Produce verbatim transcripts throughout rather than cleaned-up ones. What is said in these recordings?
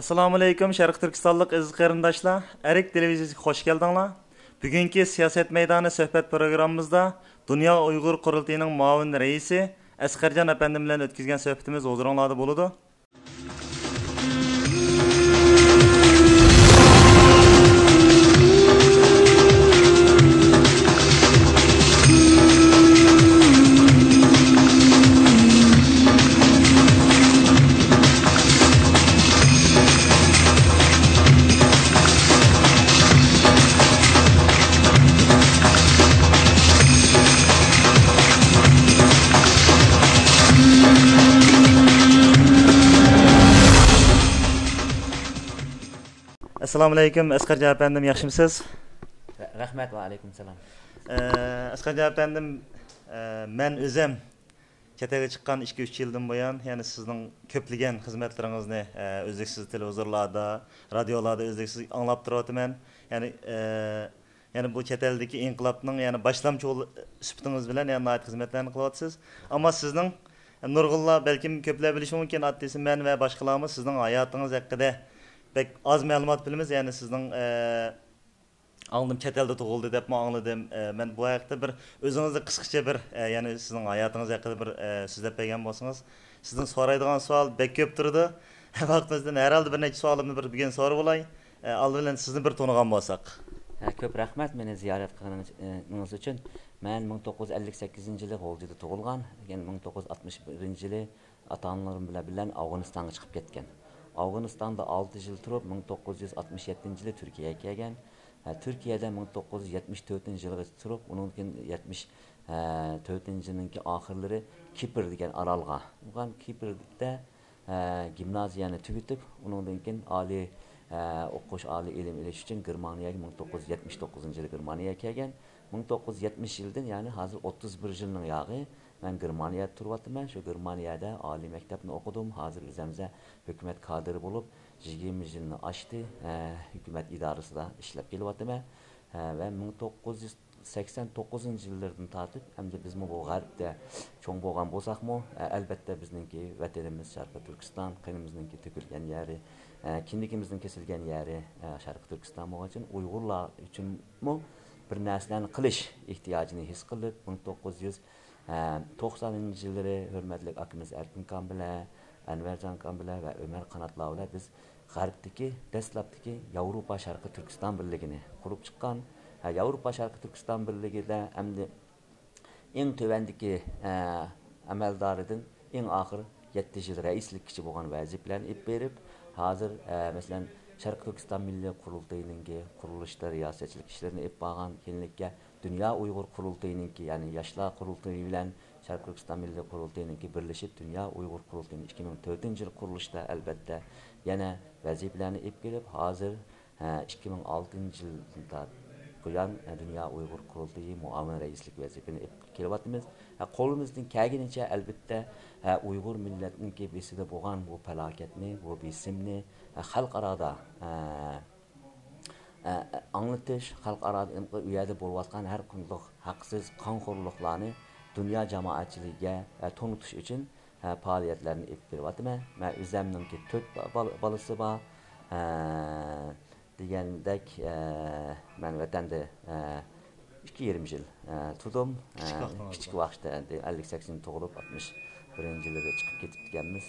ئەسسالامۇئەلەيكۇم، شەرقىي تۈركىستانلىق ئەزىز قېرىنداشلار! ئەرك تېلېۋىزىيەسىگە خوش كەلدىڭلار! بۈگۈنكى سىياسەت مەيدانى سۆھبەت پروگراممىمىزدا دۇنيا ئۇيغۇر قۇرۇلتىيىنىڭ مۇئاۋىن رەئىسى ئەسقەرجان ئەپەندىم بىلەن ئۆتكۈزگەن سۆھبىتىمىز ھۇزۇرۇڭلاردا بولىدۇ. ئەسسالامۇئەلەيكۇم، ئەسقەرجان ئەپەندىم، ياخشىمۇسىز؟ رە-، رەھمەت، ۋەئەلەيكۇم سالام. ئە، ئەسقەرجان ئەپەندىم، ئە، مەن ئۆزۈم چەت ئەلگە چىققان ئىككى، ئۈچ يىلدىن بۇيان، يەنى سىزنىڭ كۆپلىگەن خىزمەتلىرىڭىزنى، ئە، ئۈزلۈكسىز تېلېۋىزورلاردا، رادىيولاردا ئۈزلۈكسىز ئاڭلاپ تۇرۇۋاتىمەن. يەنى، ئە، يەنى بۇ چەت ئەلدىكى ئىنقىلابنىڭ يەنى باشلامچى سۈپىتىڭىز بىلەن يەنە ناھايىتى خىزمەتلەرنى قىلىۋاتىسىز. ئەمما سىزنىڭ، نۇرغۇنلار بەلكىم كۆپلەر بىلىشى مۇمكىن، ئاددىيسى مەن ۋە باشقىلارمۇ سىزنىڭ ھاياتىڭىز ھەققىدە بەك ئاز مەلۇمات بىلىمىز. يەنى سىزنىڭ، ئە، ئاڭلىدىم، چەت ئەلدە تۇغۇلدى دەپمۇ ئاڭلىدىم. ئە، مەن بۇ ھەقتە بىر ئۆزىڭىزنى قىسقىچە بىر، ئە، يەنى سىزنىڭ ھاياتىڭىز ھەققىدە بىر، ئە، سۆزلەپ بەرگەن بولسىڭىز. سىزدىن سورايدىغان سوئال بەك كۆپ تۇرىدۇ. ۋاقتىمىزدىن ھەرھالدا بىر نەچچە سوئالىمنى بىر بۈگۈن سورىۋالاي. ئە، ئالدى بىلەن سىزنى بىر تونۇغان بولساق. ھە، كۆپ رەھمەت مېنى زىيارەت قىلغىنىڭىز ئۈچۈن. مەن مىڭ توققۇز يۈز ئەللىك سەككىزىنچى يىلى غۇلجىدا تۇغۇلغان، كېيىن مىڭ توققۇز يۈز ئاتمىش بىرىنچى يىلى ئاتا-ئانىلىرىم بىلەن، بىلەن ئافغانىستانغا چىقىپ كەتكەن. ئافغانىستاندا ئالتە يىل تۇرۇپ، مىڭ توققۇز يۈز ئاتمىش يەتتىنچى يىلى تۈركىيەگە كەلگەن. ھە، تۈركىيەدە مىڭ توققۇز يۈز يەتمىش تۆتىنچى يىلغىچە تۇرۇپ، ئۇنىڭدىن كېيىن يەتمىش تۆتىنچى يىلنىڭكى ئاخىرلىرى كىپر دېگەن ئارالغا. بولغان كىپردە، ھە، گىمنازىيەنى تۈگىتىپ، ئۇنىڭدىن كېيىن ئالىي، ھە، ئوقۇش، ئالىي ئىلىم ئېلىش ئۈچۈن گېرمانىيەگە مىڭ توققۇز يۈز يەتمىش توققۇزىنچى يىلى گېرمانىيەگە كەلگەن. مىڭ توققۇز يۈز يەتمىش يىلدىن، يەنى ھازىر ئوتتۇز بىر يىلنىڭ ياغى مەن گېرمانىيەدە تۇرۇۋاتىمەن. شۇ گېرمانىيەدە ئالىي مەكتەپنى ئوقۇدۇم. ھازىر ئۆزەمزە ھۆكۈمەت كادىرى بولۇپ، يىگىرمە يىلنى ئاشتى. ھە، ھۆكۈمەت ئىدارىسىدا ئىشلەپ كېلىۋاتىمەن. ھە، ۋە مىڭ توققۇز يۈز سەكسەن توققۇزىنچى يىللىرىدىن تارتىپ، ئەمدى بىزمۇ بۇ غەربتە چوڭ بولغان بولساقمۇ، ئە، ئەلبەتتە بىزنىڭكى ۋەتىنىمىز شەرقىي تۈركىستان، قېنىمىزنىڭكى تۆكۈلگەن يېرى، ئە، كىندىكىمىزنىڭ كېسىلگەن يېرى، ئە، شەرقىي تۈركىستان بولغان ئۈچۈن ئۇيغۇرلار ئۈچۈنمۇ بىر نەرسىلەرنى قىلىش ئېھتىياجىنى ھېس قىلىپ، مىڭ توققۇز يۈز توقسانىنچى يىللىرى ھۆرمەتلىك ئاكىمىز ئەركىن كامبىلە، ئەنۋەرجان كامبىلە ۋە ئۆمەر قاناتلار بىلەن بىز غەربتىكى دەسلەپتىكى ياۋروپا شەرقىي تۈركىستان بىرلىكىنى قۇرۇپ چىققان. ھە، ياۋروپا شەرقىي تۈركىستان بىرلىكىدە ئەمدى ئەڭ تۆۋەندىكى، ئە، ئەمەلدارىدىن ئەڭ ئاخىر يەتتە يىل رەئىسلىككىچە بولغان ۋەزىپىلەرنى ئېلىپ بېرىپ، ھازىر، ئە، مەسىلەن، شەرقىي تۈركىستان مىللىي قۇرۇلتىيىنىڭكى قۇرۇلۇشتا رىياسەتچىلىك ئىشلىرىنى ئېلىپ بارغان، كېيىنلىككە دۇنيا ئۇيغۇر قۇرۇلتىيىنىڭكى، يەنى ياشلار قۇرۇلتىيى بىلەن شەرقىي تۈركىستان مىللىي قۇرۇلتىيىنىڭكى بىرلىشىپ، دۇنيا ئۇيغۇر قۇرۇلتىيىنى ئىككى مىڭ تۆتىنچى يىل قۇرۇلۇشتا، ئەلبەتتە، يەنە ۋەزىپىلەرنى ئېلىپ كېلىپ، ھازىر، ھە، ئىككى مىڭ ئالتىنچى يىلدىن تارتىپ بۇيان، ھە، دۇنيا ئۇيغۇر قۇرۇلتىيى مۇئاۋىن رەئىسلىك ۋەزىپىنى ئېلىپ كېلىۋاتىمىز. ھە، قولىمىزدىن كەلگىنىچە، ئەلبەتتە، ھە، ئۇيغۇر مىللەتنىڭكى بېشىدا بولغان بۇ پالاكەتنى، بۇ بېسىمنى، ھە، خەلقئارادا، ھە، ئە، ئاڭلىتىش، خەلقئارا ئۇ يەردە بولۇۋاتقان ھەر قانداق ھەقسىز قانخورلۇقلارنى دۇنيا جامائەتچىلىكىگە، ئە، تونۇتۇش ئۈچۈن، ئە، پائالىيەتلەرنى ئېلىپ بېرىۋاتىمەن. مەن ئۆزەمنىڭكى تۆت با-، بال-، بالىسى بار. ئە، دېگەندەك، ئە، مەن ۋەتەندە، ئە، ئىككى يېرىم يىل، ئە، تۇردۇم. ئە، كىچىك ۋاقتىڭىزدا. كىچىك ۋاقىتتا، ئەللىك سەككىزىنچى تۇغۇلۇپ، ئاتمىش بىرىنچى يىلىدا چىقىپ كېتىپتىكەنمىز.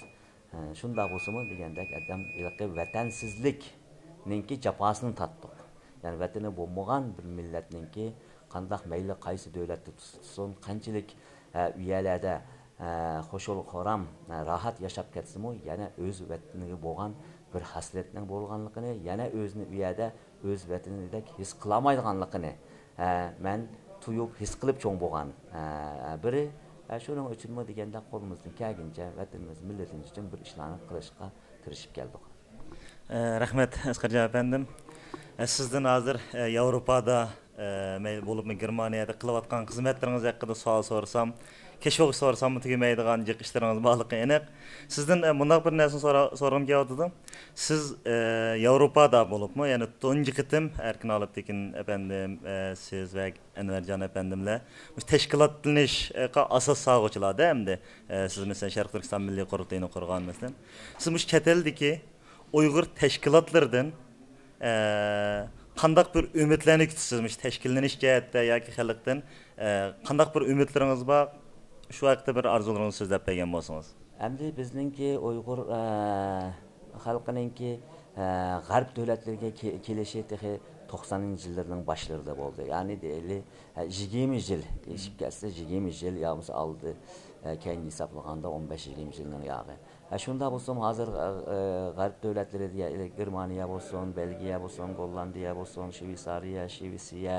ھە، شۇنداق بولسىمۇ دېگەندەك، ئادەم ھېلىقى ۋەتەنسىزلىكنىڭكى جاپاسىنى تارتتۇق. يەنى ۋەتىنى بولمىغان بىر مىللەتنىڭكى قانداق مەيلى قايسى دۆلەتتە تۇتسۇن، قانچىلىك، ھە، ئۇ يەرلەردە، ھە، خۇشال-خۇرام، ھە، راھەت ياشاپ كەتسىمۇ، يەنە ئۆز ۋەتىنىگە بولغان بىر ھەسرەتنىڭ بولغانلىقىنى، يەنە ئۆزىنى ئۇ يەردە ئۆز ۋەتىنىدەك ھېس قىلالمايدىغانلىقىنى، ئە، مەن تۇيۇپ، ھېس قىلىپ چوڭ بولغان، ئە، بىرى. ئە، شۇنىڭ ئۈچۈنمۇ دېگەندەك قولىمىزدىن كەلگىنىچە ۋەتىنىمىز، مىللىتىمىز ئۈچۈن بىر ئىشلارنى قىلىشقا تىرىشىپ كەلدۇق. ئە، رەھمەت، ئەسقەرجان ئەپەندىم. ئە، سىزدىن ھازىر، ئە، ياۋروپادا، ئە، مەيلى بولۇپمۇ گېرمانىيەدە قىلىۋاتقان خىزمەتلىرىڭىز ھەققىدە سوئال سورىسام، كەشف ئوقۇش سورىساممۇ تۈگىمەيدىغان جىق ئىشلىرىڭىز بارلىقى ئېنىق. سىزدىن، ئە، مۇنداق بىر نەرسىنى سورا-، سورىغۇم كېلىۋاتىدۇ. سىز، ئە، ياۋروپادا بولۇپمۇ، يەنى تۇنجى قېتىم ئەركىن ئالپتېكىن ئەپەندىم، ئە، سىز ۋە ئەنۋەرجان ئەپەندىملەر مۇشۇ تەشكىلاتلىنىشقا ئاساس سالغۇچىلاردا ئەمدى، ئە، سىز، مەسىلەن، شەرقىي تۈركىستان مىللىي قۇرۇلتىيىنى قۇرغان، مەسىلەن. سىز مۇشۇ چەت ئەلدىكى ئۇيغۇر تەشكىلاتلىرىدىن، ئە، قانداق بىر ئۈمىدلەرنى كۈتىسىز؟ مۇشۇ تەشكىللىنىش جەھەتتە ياكى خەلقتىن، ئە، قانداق بىر ئۈمىدلىرىڭىز بار؟ شۇ ھەقتە بىر ئارزۇلىرىڭىزنى سۆزلەپ بەرگەن بولسىڭىز. ئەمدى بىزنىڭكى ئۇيغۇر، ئە، خەلقىنىڭكى، ئە، غەرب دۆلەتلىرىگە كې-، كېلىشى تېخى توقسانىنچى يىللىرىنىڭ باشلىرىدا بولدى. يەنى دېيىلى، ئە، يىگىرمە يىل، ئېشىپ كەتسە يىگىرمە يىل يا بولمىسا ئالدى، ئە، كەينىدىن ھېسابلىغاندا ئون بەش يىگىرمە يىلنىڭ ياغى. ھە، شۇنداق بولسىمۇ ھازىر، ئە، ئە، غەرب دۆلەتلىرى دېگەن، ئىلى گېرمانىيە بولسۇن، بېلگىيە بولسۇن، گوللاندىيە بولسۇن، شۋېتسارىيە، شىۋېتسىيە،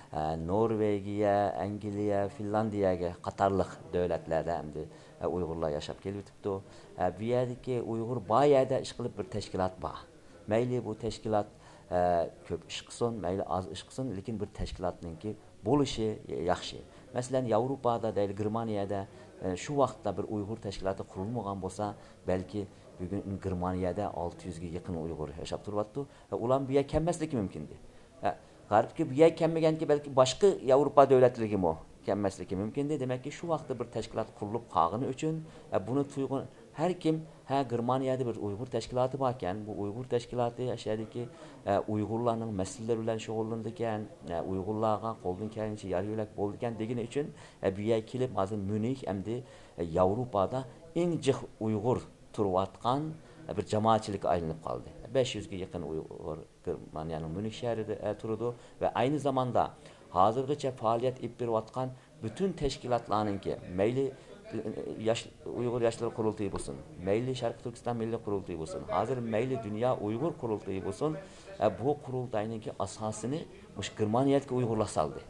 ئە، نورۋېگىيە، ئەنگلىيە، فىنلاندىيەگە قاتارلىق دۆلەتلەردە ئەمدى، ئە، ئۇيغۇرلار ياشاپ كېلىۋېتىپتۇ. ئە، بۇ يەردىكى ئۇيغۇر بار يەردە ئىشقىلىپ بىر تەشكىلات بار. مەيلى بۇ تەشكىلات، ئە، كۆپ ئىش قىلسۇن، مەيلى ئاز ئىش قىلسۇن، لېكىن بىر تەشكىلاتنىڭكى بولۇشى ياخشى. مەسىلەن، ياۋروپادا دەيلى، گېرمانىيەدە، ئە، شۇ ۋاقىتتا بىر ئۇيغۇر تەشكىلاتى قۇرۇلمىغان بولسا، بەلكى بۈگۈن گېرمانىيەدە ئالتە يۈزگە يېقىن ئۇيغۇر ياشاپ تۇرۇۋاتىدۇ. ئە، ئۇلار بۇ يەرگە كەلمەسلىكى مۇمكىن ئىدى. ئە، غەربكە بۇ يەرگە كەلمىگەنكى، بەلكى باشقا ياۋروپا دۆلەتلىرىگىمۇ كەلمەسلىكى مۇمكىن ئىدى. دېمەككى، شۇ ۋاقىتتا بىر تەشكىلات قۇرۇلۇپ قالغىنى ئۈچۈن، ئە، بۇنى تۇيغۇ-، ھەر كىم، ھە، گېرمانىيەدە بىر ئۇيغۇر تەشكىلاتى باركەن، بۇ ئۇيغۇر تەشكىلاتى ئەشەدىكى، ئە، ئۇيغۇرلارنىڭ مەسىلىلىرى بىلەن شۇغۇللىنىدىكەن، ئە، ئۇيغۇرلارغا قولدىن كەلگىنىچە يار يۆلەك بولىدىكەن دېگىنى ئۈچۈن، ئە، بۇ يەرگە كېلىپ، ھازىر ميۇنخ ئەمدى، ئە، ياۋروپادا ئەڭ جىق ئۇيغۇر تۇرۇۋاتقان، ئە، بىر جامائەتچىلىككە ئايلىنىپ قالدى. بەش يۈزگە يېقىن ئۇيغۇر گېرمانىيەنىڭ ميۇنخ شەھىرىدە، ئە، تۇرىدۇ ۋە ئەينى زاماندا ھازىرغىچە پائالىيەت ئېلىپ بېرىۋاتقان پۈتۈن تەشكىلاتلارنىڭكى، مەيلى، ئە، ياش-، ئۇيغۇر ياشلىرى قۇرۇلتىيى بولسۇن، مەيلى شەرقىي تۈركىستان مىللىي قۇرۇلتىيى بولسۇن، ھازىر مەيلى دۇنيا ئۇيغۇر قۇرۇلتىيى بولسۇن، ئە، بۇ قۇرۇلتاينىڭكى ئاساسىنى مۇشۇ گېرمانىيەدىكى ئۇيغۇرلار سالدى.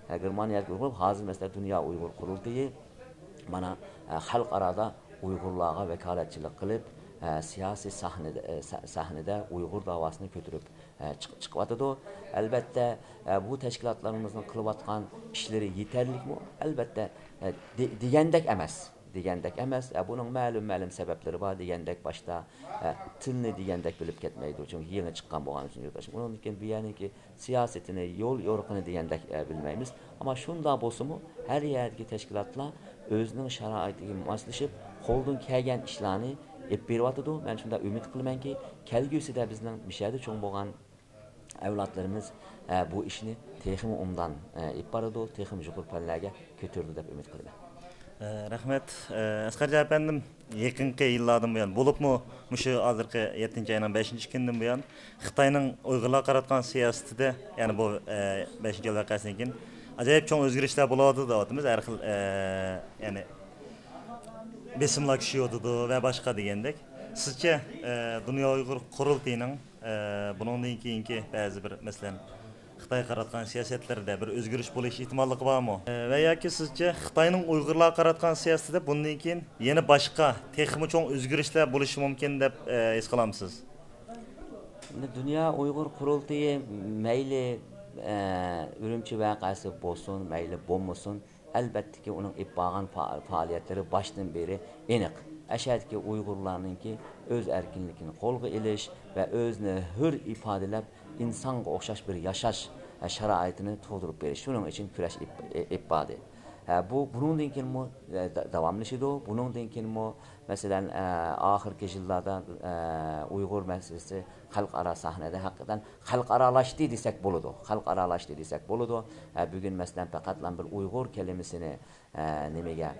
ئە، گېرمانىيەدىكى ئۇيغۇر، ھازىر مەسىلەن دۇنيا ئۇيغۇر قۇرۇلتىيى مانا، ئە، خەلقئارادا ئۇيغۇرلارغا ۋاكالەتچىلىك قىلىپ، ئە، سىياسىي سەھنىدە، ئە، سە-، سەھنىدە ئۇيغۇر داۋاسىنى كۆتۈرۈپ، ئە، چىق-، چىقىۋاتىدۇ. ئەلۋەتتە، ئە، بۇ تەشكىلاتلىرىمىزنىڭ قىلىۋاتقان ئىشلىرى يېتەرلىكمۇ؟ ئەلۋەتتە، ئە، دې-، دېگەندەك ئەمەس. دېگەندەك ئەمەس. ئە، بۇنىڭ مەلۇم، مەلۇم سەۋەبلىرى بار. دېگەندەك باشتا، ئە، تىلنى دېگەندەك بىلىپ كەتمەيدۇ. چۈنكى يېڭى چىققان بولغان ئۈچۈن يۇرتداش. ئۇنىڭدىن كېيىن بۇ يەرنىڭكى سىياسىتىنى، يول يورۇقىنى دېگەندەك، ئە، بىلمەيمىز. ئەمما شۇنداق بولسىمۇ، ھەر يەردىكى تەشكىلاتلار ئۆزىنىڭ شارائىتىگە ماسلىشىپ، قولدىن كەلگەن ئىشلارنى ئېلىپ بېرىۋاتىدۇ. مەن شۇنداق ئۈمىد قىلىمەنكى، كەلگۈسىدە بىزنىڭ مۇشۇ يەردە چوڭ بولغان ئەۋلادلىرىمىز، ئە، بۇ ئىشنى تېخىمۇ ئوبدان، ئە، ئېلىپ بارىدۇ، تېخىمۇ يۇقىرى پەللەرگە كۆتۈرىدۇ دەپ ئۈمىد قىلىمەن. ئە، رەھمەت. ئە، ئەسقەرجان ئەپەندىم، يېقىنقى يىللاردىن بۇيان، بولۇپمۇ مۇشۇ ھازىرقى يەتتىنچى ئاينىڭ بەشىنچى كۈنىدىن بۇيان خىتاينىڭ ئۇيغۇرلارغا قاراتقان سىياسىتىدە، يەنى بۇ، ئە، بەشىنچى ئايال ۋەقەسىدىن كېيىن ئاجايىپ چوڭ ئۆزگىرىشلەر بولۇۋاتىدۇ دەۋاتىمىز. ھەر خىل، ئە، يەنى بېسىملار كۈچىيىۋاتىدۇ ۋە باشقا دېگەندەك. سىزچە، ئە، دۇنيا ئۇيغۇر قۇرۇلتىيىنىڭ، ئە، بۇنىڭدىن كېيىنكى بەزى بىر، مەسىلەن، خىتايغا قاراتقان سىياسەتلىرىدە بىر ئۆزگىرىش بولۇش ئېھتىماللىقى بارمۇ؟ ئە، ۋە ياكى سىزچە خىتاينىڭ ئۇيغۇرلارغا قاراتقان سىياسىتىدە بۇندىن كېيىن يەنە باشقا، تېخىمۇ چوڭ ئۆزگىرىشلەر بولۇشى مۇمكىن دەپ، ئە، ھېس قىلامسىز؟ دۇنيا ئۇيغۇر قۇرۇلتىيى مەيلى، ئە، ئۈرۈمچى ۋەقەسى بولسۇن، مەيلى بولمىسۇن، ئەلۋەتتىكى، ئۇنىڭ ئېلىپ بارغان پا-، پائالىيەتلىرى باشتىن بېرى ئېنىق. ئەشەدىكى ئۇيغۇرلارنىڭكى ئۆز ئەركىنلىكىنى قولغا ئېلىش ۋە ئۆزىنى ھۆر ئىپادىلەپ، ئىنسانغا ئوخشاش بىر ياشاش، ئە، شارائىتىنى تۇغدۇرۇپ بېرىش، شۇنىڭ ئۈچۈن كۈرەش ئېلىپ، ئېلىپ باردى. ئە، بۇ، بۇنىڭدىن كېيىنمۇ، ئە، دا-، داۋاملىشىدۇ. بۇنىڭدىن كېيىنمۇ، مەسىلەن، ئە، ئاخىرقى يىللاردا، ئە، ئۇيغۇر مەسىلىسى خەلقئارا سەھنىدە ھەقىقەتەن خەلقئارالاشتى دېسەك بولىدۇ. خەلقئارالاشتى دېسەك بولىدۇ. ئە، بۈگۈن، مەسىلەن، پەقەتلا بىر ئۇيغۇر كەلىمىسىنى، ئە، نېمىگە،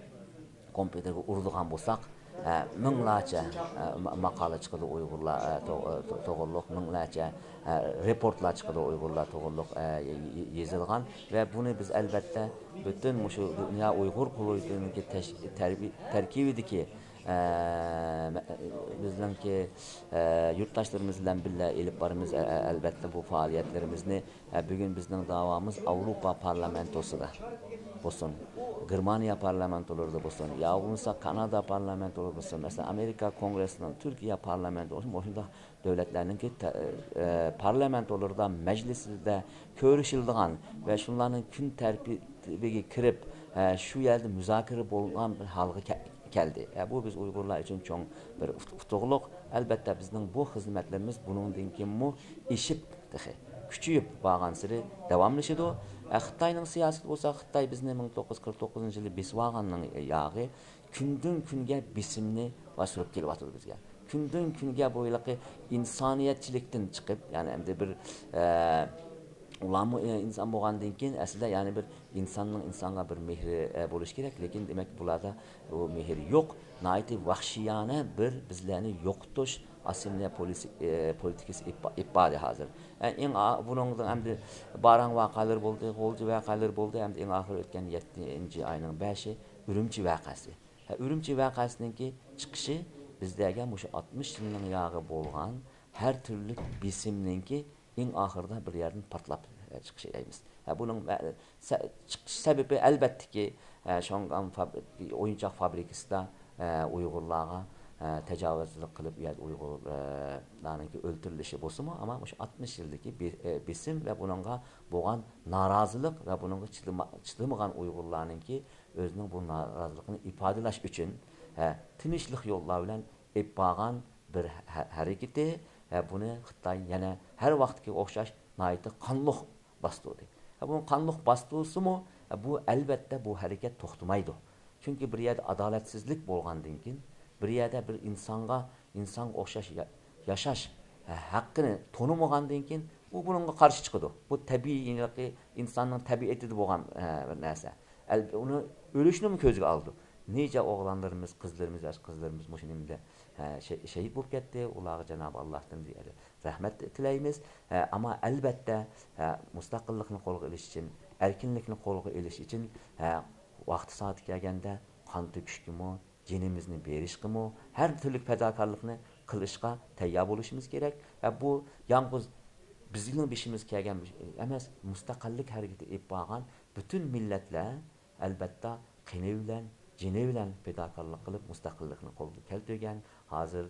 كومپيۇتېرغا ئۇرىدىغان بولساق، ئە، مىڭلارچە، ئە، ما-، ماقالە چىقىدۇ ئۇيغۇرلار، ئە، تو-، ئە، تو-، توغرۇلۇق، مىڭلارچە، ئە، رېپورتلار چىقىدۇ ئۇيغۇرلار توغرۇلۇق، ئە، ي-، ي-، يېزىلغان. ۋە بۇنى بىز، ئەلۋەتتە، پۈتۈن مۇشۇ دۇنيا ئۇيغۇر قۇرۇلتىيىنىڭكى تەش-، تەربىي-، تەركىبىدىكى، ئە، مە-، بىزنىڭكى، ئە، يۇرتداشلىرىمىز بىلەن بىللە ئېلىپ بارىمىز، ئە، ئە، ئەلۋەتتە، بۇ پائالىيەتلىرىمىزنى. ئە، بۈگۈن بىزنىڭ داۋامىز ئاۋروپا پارلامېنتوسىدا بولسۇن، گېرمانىيە پارلامېنتولىرىدا بولسۇن، يا بولمىسا كانادا پارلامېنتولىرىدا بولسۇن، مەسىلەن، ئامېرىكا كونگرېسسىنىڭ، تۈركىيە پارلامېنتى بولسۇن، مۇشۇنداق دۆلەتلەرنىڭكى تە-، ئە، پارلامېنتولىرىدا، مەجلىسىدە كۆرۈشۈلىدىغان ۋە شۇلارنىڭ كۈن تەرتىپىگە كىرىپ، ھە، شۇ يەردە مۇزاكىرە بولغان بىر ھالغا كە-، كەلدى. ھە، بۇ بىز ئۇيغۇرلار ئۈچۈن چوڭ بىر ئۇت-، ئۇتۇقلۇق. ئەلبەتتە، بىزنىڭ بۇ خىزمەتلىرىمىز بۇنىڭدىن كېيىنمۇ ئېشىپ، تېخى كۈچىيىپ بارغانسېرى داۋاملىشىدۇ. ھە، خىتاينىڭ سىياسىتى بولسا، خىتاي بىزنى مىڭ توققۇز يۈز قىرىق توققۇزىنچى يىلى بېسىۋالغاننىڭ ياغى كۈندىن كۈنگە بېسىمنى ئاشۇرۇپ كېلىۋاتىدۇ بىزگە. كۈندىن كۈنگە بۇ ھېلىقى ئىنسانىيەتچىلىكتىن چىقىپ، يەنى ئەمدى بىر، ئە، ئۇلارمۇ ئىنسان بولغاندىن كېيىن، ئەسلىدە يەنى بىر ئىنساننىڭ ئىنسانغا بىر مېھرى، ئە، بولۇشى كېرەك، لېكىن دېمەك، بۇلاردا ئۇ مېھىر يوق. ناھايىتى ۋەھشىيانە بىر بىزلەرنى يوقىتىش ئاسسىمىليە پولىسى-، ئە، پولىتىكىسى ئېلىپ با-، ئېلىپ باردى ھازىر. ئە، ئەڭ ئا-، بۇنىڭدىن ئەمدى باراڭ ۋەقەلىرى بولدى، غۇلجا ۋەقەلىرى بولدى، ئەمدى ئەڭ ئاخىرى ئۆتكەن يەتتىنچى ئاينىڭ بەشى ئۈرۈمچى ۋەقەسى. ھە، ئۈرۈمچى ۋەقەسىنىڭكى چىقىشى بىزلەرگە مۇشۇ ئاتمىش يىلنىڭ ياغى بولغان ھەر تۈرلۈك بېسىمنىڭكى ئەڭ ئاخىرىدا بىر يەردىن پارتلاپ، ھە، چىقىشى دەيمىز. ھە، بۇنىڭ مە-، سە-، چىقىش سەۋەبى ئەلۋەتتىكى، ھە، شوڭگام فاب-، ئويۇنچاق فابرىكىسىدا، ھە، ئۇيغۇرلارغا، ھە، تاجاۋۇزچىلىق قىلىپ، ئۇ يەردە ئۇيغۇرلارنىڭكى ئۆلتۈرۈلۈشى بولسىمۇ، ئەمما مۇشۇ ئاتمىش يىلدىكى بې-، ئە، بېسىم ۋە بۇنىڭغا بولغان نارازىلىق ۋە بۇنىڭغا چىدىما-، چىدىمىغان ئۇيغۇرلارنىڭكى ئۆزىنىڭ بۇ نارازىلىقىنى ئىپادىلەش ئۈچۈن، ھە، تىنچلىق يوللار بىلەن ئېلىپ بارغان بىر ھە-، ھەرىكىتى، ھە، بۇنى خىتاي يەنە ھەر ۋاقىتقا ئوخشاش ناھايىتى قانلىق باستۇردى. ھە، بۇ قانلىق باستۇرسىمۇ، ھە، بۇ ئەلۋەتتە بۇ ھەرىكەت توختىمايدۇ. چۈنكى بىر يەردە ئادالەتسىزلىك بولغاندىن كېيىن، بىر يەردە بىر ئىنسانغا، ئىنسانغا ئوخشاش يا-، ياشاش، ھە، ھەققىنى تونۇمىغاندىن كېيىن، ئۇ بۇنىڭغا قارشى چىقىدۇ. بۇ تەبىئىي، ئىنساننىڭ تەبىئىتىدە بولغان، ھە، بىر نەرسە. ئەل-، ئۇنى ئۆلۈشنىمۇ كۆزگە ئالىدۇ. نىجە ئوغلانلىرىمىز، قىزلىرىمىز، ياش قىزلىرىمىز مۇشۇ نېمىدە، ھە، شە-، شېھىت بولۇپ كەتتى. ئۇلارغا جانابى ئاللاھتىن رەھمەت تىلەيمىز. ھە، ئەمما ئەلۋەتتە، ھە، مۇستەقىللىقنى قولغا ئېلىش ئۈچۈن، ئەركىنلىكنى قولغا ئېلىش ئۈچۈن، ھە، ۋاقتى سائىتى كەلگەندە قان تۆكۈشكىمۇ، جېنىمىزنى بېرىشقىمۇ، ھەر تۈرلۈك پەداكارلىقنى قىلىشقا تەييار بولۇشىمىز كېرەك. ۋە بۇ يالغۇز بىزنىڭ بېشىمىزغا كەلگەن بىر ئىش ئەمەس، مۇستەقىللىك ھەرىكىتى ئېلىپ بارغان پۈتۈن مىللەتلەر، ئەلۋەتتە، قېنى بىلەن، جېنى بىلەن پىداكارلىق قىلىپ، مۇستەقىللىقنى قولغا كەلتۈرگەن. ھازىر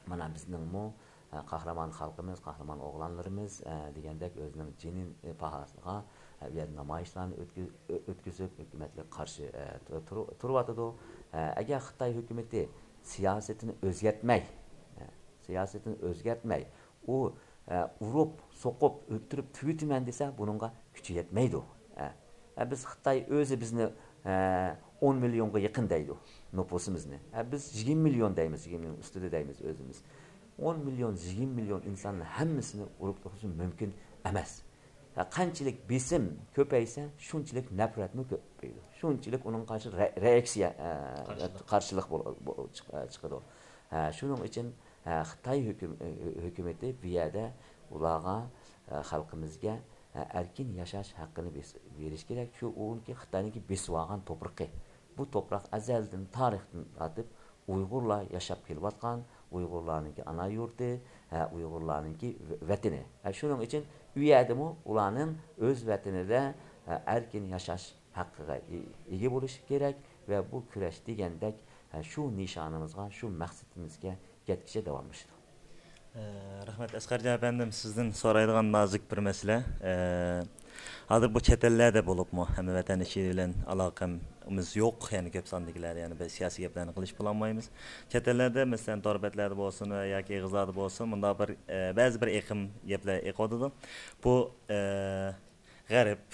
مانا بىزنىڭمۇ، ئە، قەھرىمان خەلقىمىز، قەھرىمان ئوغلانلىرىمىز، ئە، دېگەندەك ئۆزىنىڭ جېنى، ئە، پاھاسىغا، ئە، ئۇ يەردە نامايىشلارنى ئۆتكۈ-، ئۆ-، ئۆتكۈزۈپ، ھۆكۈمەتكە قارشى، ئە، تۇ-، تۇرۇ-، تۇرۇۋاتىدۇ. ئە، ئەگەر خىتاي ھۆكۈمىتى سىياسىتىنى ئۆزگەرتمەي، ئە، سىياسىتىنى ئۆزگەرتمەي، ئۇ، ئە، ئۇرۇپ، سوقۇپ، ئۆلتۈرۈپ تۈگىتىمەن دېسە، بۇنىڭغا كۈچى يەتمەيدۇ. ئە، ئە، بىز خىتاي ئۆزى بىزنى، ئە، ئون مىليونغا يېقىن دەيدۇ نوپۇسىمىزنى. ئە، بىز يىگىرمە مىليون دەيمىز، يىگىرمە مىليون ئۈستىدە دەيمىز ئۆزىمىز. ئون مىليون، يىگىرمە مىليون ئىنساننى ھەممىسىنى ئۇرۇپ تۇرۇشى مۇمكىن ئەمەس. ھە، قانچىلىك بېسىم كۆپەيسە، شۇنچىلىك نەپرەتمۇ كۆپىيىدۇ. شۇنچىلىك ئۇنىڭغا قارشى رە-، رېئاكسىيە، ئە، قارشىلىق. قارشىلىق بول-، بو-، چىق-، ئە، چىقىدۇ. ھە، شۇنىڭ ئۈچۈن، ھە، خىتاي ھۆكۈم-، ھۆ-، ھۆكۈمىتى بۇ يەردە ئۇلارغا، ھە، خەلقىمىزگە، ھە، ئەركىن ياشاش ھەققىنى بېس-، بېرىش كېرەك. شۇ ئۇنىڭكى خىتاينىڭكى بېسىۋالغان توپرىقى. بۇ توپراق ئەزەلدىن، تارىختىن تارتىپ ئۇيغۇرلار ياشاپ كېلىۋاتقان، ئۇيغۇرلارنىڭكى ئانا يۇرتى، ھە، ئۇيغۇرلارنىڭكى ۋە-، ۋەتىنى. ھە، شۇنىڭ ئۈچۈن ئۇ يەردىمۇ ئۇلارنىڭ ئۆز ۋەتىنىدە، ھە، ئەركىن ياشاش ھەققىگە ئى-، ئىگە بولۇشى كېرەك ۋە بۇ كۈرەش دېگەندەك، ھە، شۇ نىشانىمىزغا، شۇ مەقسىتىمىزگە يەتكۈچە داۋاملىشىدۇ. ئە، رەھمەت، ئەسقەرجان ئەپەندىم، سىزدىن سورايدىغان نازۇك بىر مەسىلە. ئە، ھازىر بۇ چەت ئەللەردە بولۇپمۇ، ھەممە ۋەتەن ئىچى بىلەن ئالاقىمىز يوق، يەنى كۆپ ساندىكىلەر، يەنى بىر سىياسىي گەپلەرنى قىلىشىپ بولالمايمىز. چەت ئەللەردە، مەسىلەن، تور بەتلەردە بولسۇن ۋە ياكى ئېغىزلاردا بولسۇن، مۇنداق بىر، ئە، بەزى بىر ئېقىم گەپلەر ئېقىۋاتىدۇ. بۇ، ئە، غەرب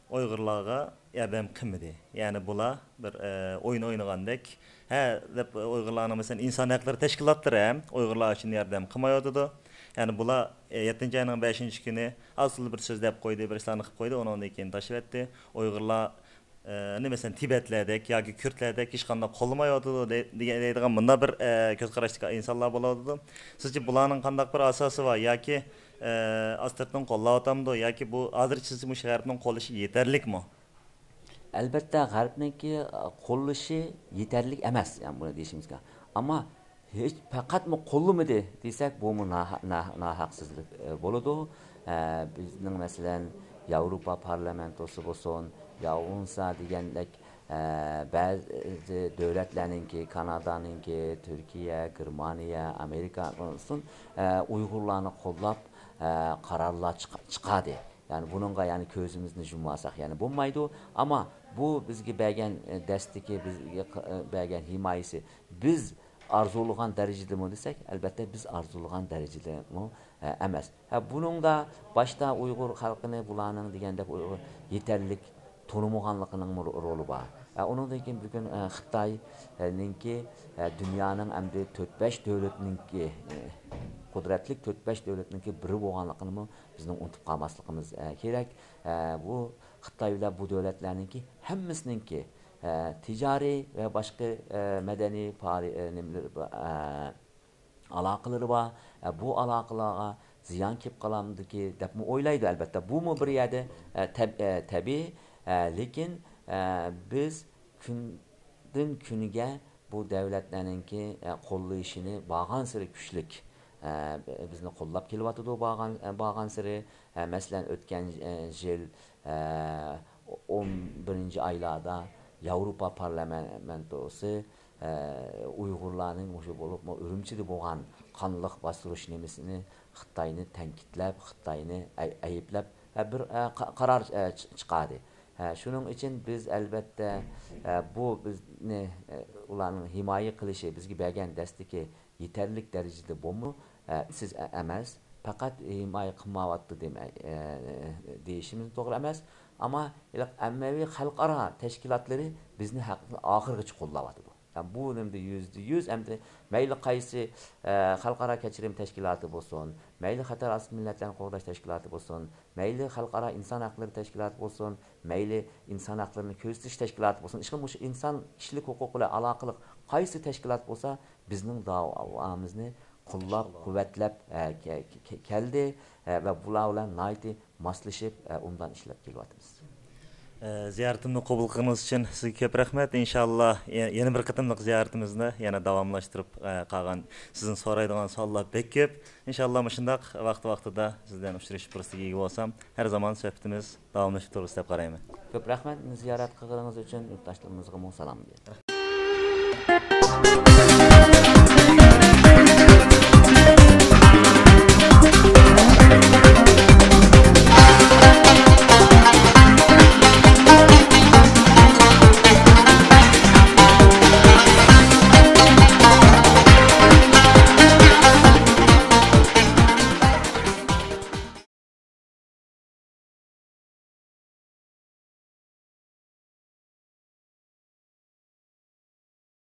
ئۇيغۇرلارغا ياردەم قىلمىدى. يەنى بۇلار بىر، ئە، ئويۇن ئوينىغاندەك، ھە، دەپ ئۇيغۇرلارنىڭ، مەسىلەن، ئىنسان ھەقلىرى تەشكىلاتلىرى ھەم ئۇيغۇرلار ئۈچۈن ياردەم قىلمايۋاتىدۇ. يەنى بۇلار، ئە، يەتتىنچى ئاينىڭ بەشىنچى كۈنى ئاز تولا بىر سۆز دەپ قويدى، بىر ئىشلارنى قىلىپ قويدى، ئۇنىڭدىن كېيىن تاشلىۋەتتى. ئۇيغۇرلار، ئە، نى، مەسىلەن، تىبەتلەردەك ياكى كۈردلەردەك ھېچقانداق قوللىمايۋاتىدۇ دەي-، دېگەن، دەيدىغان مۇنداق بىر، ئە، كۆز قاراشتىكى ئىنسانلار بولۇۋاتىدۇ. سىزچە بۇلارنىڭ قانداق بىر ئاساسى بار ياكى ئە، ئاستىرتىن قوللاۋاتامدۇ ياكى بۇ ھازىرچە سىز مۇشۇ غەربنىڭ قوللىشى يېتەرلىكمۇ؟ ئەلبەتتە، غەربنىڭكى، ئە، قوللىشى يېتەرلىك ئەمەس، يەنى بۇنى دېيىشىمىز كېرەك. ئەمما ھېچ پەقەتمۇ قوللىمىدى دېسەك، بۇمۇ ناھە-، ناھ-، ناھەقسىزلىك، ئە، بولىدۇ. ئە، بىزنىڭ، مەسىلەن، ياۋروپا پارلامېنتوسى بولسۇن، يا بولمىسا دېگەندەك، ئە، بەزى دۆلەتلەرنىڭكى، كانادانىڭكى، تۈركىيە، گېرمانىيە، ئامېرىكا بولسۇن، ئە، ئۇيغۇرلارنى قوللاپ، ئە، قارارلار چىق-، چىقاردى. يەنى بۇنىڭغا يەنى كۆزىمىزنى يۇمۇۋالساق يەنى بولمايدۇ. ئەمما بۇ بىزگە بەرگەن، ئە، دەستىكى، بىزگە ق-، ئە، بەرگەن ھىمايىسى بىز ئارزۇلىغان دەرىجىدىمۇ دېسەك، ئەلبەتتە بىز ئارزۇلىغان دەرىجىدىمۇ، ئە، ئەمەس. ھە، بۇنىڭدا باشتا ئۇيغۇر خەلقىنى بۇلارنىڭ دېگەندەك ئۇيغۇر يېتەرلىك تونۇمىغانلىقىنىڭمۇ رو-، رولى بار. ھە، ئۇنىڭدىن كېيىن بۈگۈن، ئە، خىتاينىڭكى، ئە، دۇنيانىڭ ئەمدى تۆت بەش دۆلەتنىڭكى، ئە، قۇدرەتلىك تۆت بەش دۆلەتنىڭكى بىرى بولغانلىقىنىمۇ بىزنىڭ ئۇنتۇپ قالماسلىقىمىز، ئە، كېرەك. ئە، بۇ خىتاي بىلەن بۇ دۆلەتلەرنىڭكى ھەممىسىنىڭكى، ئە، تىجارىي ۋە باشقا، ئە، مەدەنىي پائالىي-، ئە، نېمىلىرى بار، ئە، ئالاقىلىرى بار. ئە، بۇ ئالاقىلارغا زىيان كېلىپ قالامدىكى دەپمۇ ئويلايدۇ، ئەلبەتتە. بۇمۇ بىر يەردە، ئە، تەب-، ئە، تەبىئىي. ئە، لېكىن، ئە، بىز كۈندىن كۈنگە بۇ دۆلەتلەرنىڭكى، ئە، قوللىشىنى بارغانسېرى كۈچلۈك، ئە، بىزنى قوللاپ كېلىۋاتىدۇ بارغان-، ئە، بارغانسېرى. ئە، مەسىلەن، ئۆتكەن، ئە، يىل، ئە، ئون بىرىنچى ئايلاردا ياۋروپا پارلامېنتوسى، ئە، ئۇيغۇرلارنىڭ مۇشۇ بولۇپمۇ ئۈرۈمچىدە بولغان قانلىق باستۇرۇش نېمىسىنى خىتاينى تەنقىدلەپ، خىتاينى ئەي-، ئەيىبلەپ، ئە، بىر، ئە، قا-، قارار، ئە، چ-، چىقاردى. ئە، شۇنىڭ ئۈچۈن بىز ئەلبەتتە، ئە، بۇ بىزنى، ئە، ئۇلارنىڭ ھىمايە قىلىشى، بىزگە بەرگەن دەستىكى يېتەرلىك دەرىجىدە بولمۇ، ئە، سىز ئە-، ئەمەس، پەقەت ھىمايە قىلمايۋاتىدۇ دېمە-، ئە، دېيىشىمىز توغرا ئەمەس. ئەمما ھېلىقى ئاممىۋى خەلقئارا تەشكىلاتلىرى بىزنى ھەق-، ئاخىرغىچە قوللاۋاتىدۇ. يەنى بۇ نېمىدە يۈزدە يۈز، ئەمدى مەيلى قايسى، ئە، خەلقئارا كەچۈرۈم تەشكىلاتى بولسۇن، مەيلى خەتەر ئاستى مىللەتلەرنى قوغداش تەشكىلاتى بولسۇن، مەيلى خەلقئارا ئىنسان ھەقلىرى تەشكىلاتى بولسۇن، مەيلى ئىنسان ھەقلىرىنى كۆزىتىش تەشكىلاتى بولسۇن، ئىشقىلىپ مۇشۇ ئىنسان كىشىلىك ھوقۇقى بىلەن ئالاقىلىق قايسى تەشكىلات بولسا، بىزنىڭ داۋامىزنى قوللاپ، قۇۋۋەتلەپ، ئە، كە-، كە-، كەلدى، ئە، ۋە بۇلار بىلەن ناھايىتى ماسلىشىپ، ئە، ئوبدان ئىشلەپ كېلىۋاتىمىز. ئە، زىيارىتىمنى قوبۇل قىلغىنىڭىز ئۈچۈن سىزگە كۆپ رەھمەت. ئىنشاللا، يە-، يەنە بىر قېتىملىق زىيارىتىمىزنى يەنە داۋاملاشتۇرۇپ، ئە، قالغان سىزدىن سورايدىغان سوئاللار بەك كۆپ. ئىنشاللا مۇشۇنداق ۋاقتى ۋاقتىدا سىز بىلەن ئۇچرىشىش پۇرسىتىگە ئىگە بولسام، ھەر زامان سۆھبىتىمىز داۋاملىشىپ تۇرىدۇ دەپ قارايمەن. كۆپ رەھمەت زىيارەت قىلغىنىڭىز ئۈچۈن، يۇرتداشلىرىمىزغىمۇ سالام بېرىڭ.